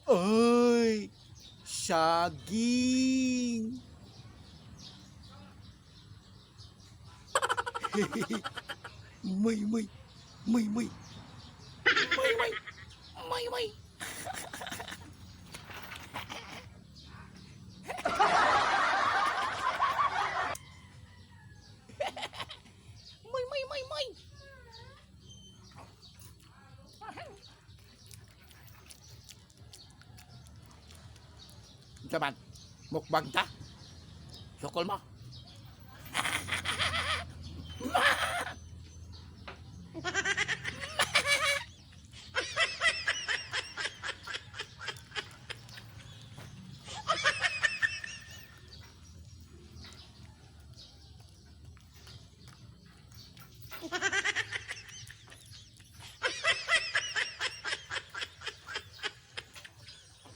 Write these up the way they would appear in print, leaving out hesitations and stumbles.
Ay, saging. May, may, may, may. May, may, may, may. May, may, may, may. Unsa man? Mukbang ta? Sukol mo.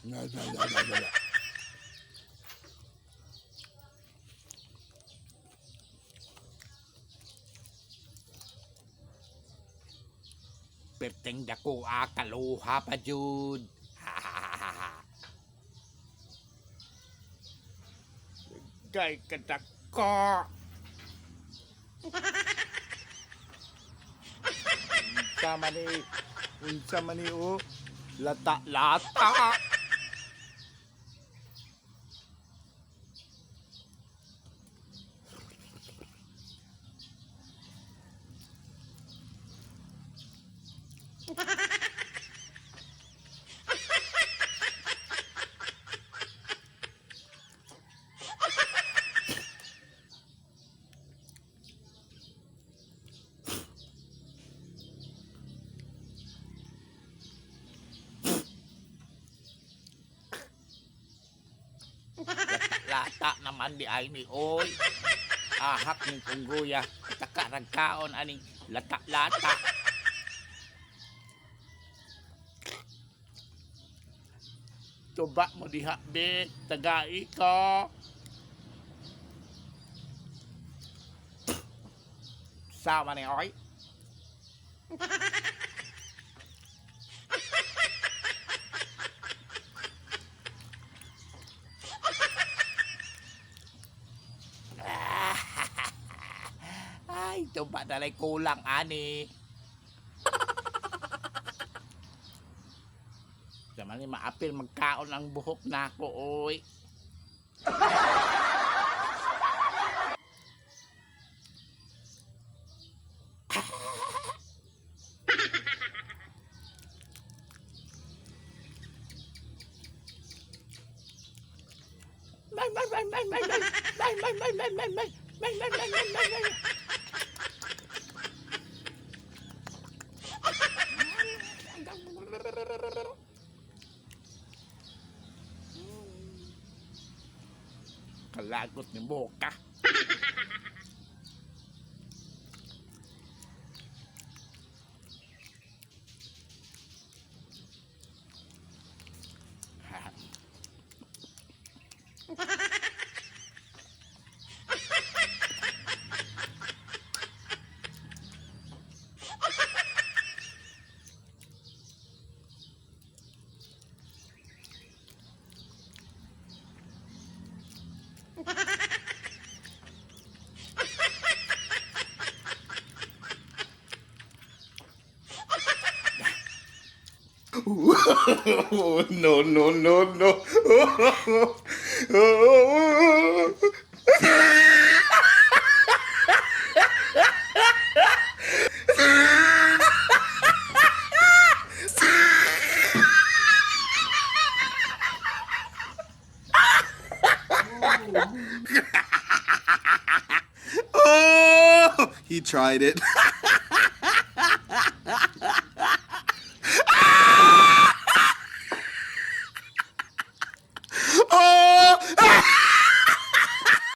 Na, na, na, na, na, na. Perteng dako a kaluha pa jud. Gay kadako. Unsa man ni, unsa man ni o lata lata. Lata naman di ay ni oy. Ahak ning pungguya. Taka ragkaon aning lata lata. Tuba mo diha be, tagai ko. Sama ni oy. Ay, tuba dalay kulang ani. Sama ni maapil magkaon ang buhok nako oy. May may may may may may may may may may may may may may may may may may. Kalagot ni Boka. No, no, no, no. Oh, he tried it.